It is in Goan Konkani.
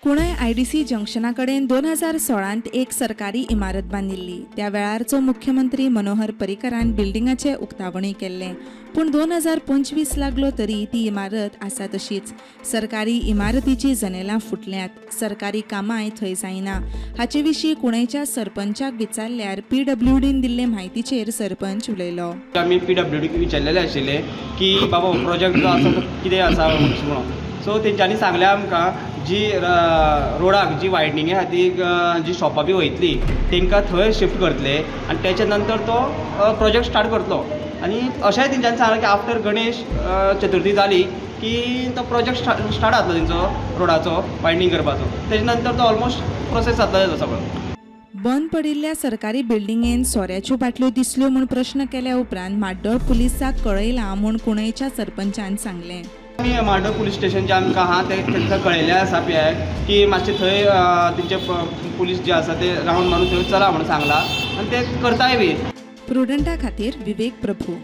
कुणय आयडीसी जंक्शना कडेन 2016 एक सरकारी इमारत बांदिल्ली. त्या वेळारचो मुख्यमंत्री मनोहर पर्रीकरान बिल्डिंगाचे उक्तावणूय केल्लें. पूण 2025 लागलो तरी ती इमारत आसा तशीच. सरकारी इमारतीची जनेलां फुटल्यांत, सरकारी कामांय थंय जायना. हाचे विशीं कुणयच्या सरपंचाक विचारल्यार पीडब्ल्यूडीन दिल्ले म्हायतीचेर सरपंच उलयलो. आमी पीडब्ल्यूडीक विचारलेले आशिल्ले की बाबा प्रोजेक्ट जो आसा तो कितें आसा म्हणून. सो तेंच्यांनी सांगलें आमकां जी रोडाक जी वायडनिंगे खातीर जी शॉपां बी वयतली तांकां थंय शिफ्ट करतले आनी तेच्या नंतर तो प्रोजेक्ट स्टार्ट करतलो. आनी अशेंय तेंच्यांनी सांगलें की आफ्टर गणेश चतुर्थी जाली की तो प्रोजेक्ट स्टार्ट जातलो तेंचो रोडाचो वायडनींग करपाचो. तेजे नंतर तो ऑलमोस्ट प्रोसेस जातलो तेजो सगळो. बंद पडिल्ल्या सरकारी बिल्डिंगेन सोऱ्याच्यो बाटल्यो दिसल्यो म्हूण प्रश्न केल्या उपरांत म्हाड्डोळ पुलिसाक कळयलां म्हूण कुणयच्या सरपंचान सांगलें. आमी म्हाड्डोळ पुलीस स्टेशन जे आमकां आहा ते तांकां कळयलें आसा पी आयक की मातशें थंय तेंचे पुलीस जे आसा ते रावंड मारून थंय चला म्हणून सांगलां आनी ते करताय बी. प्रुडंटा खातीर विवेक प्रभू.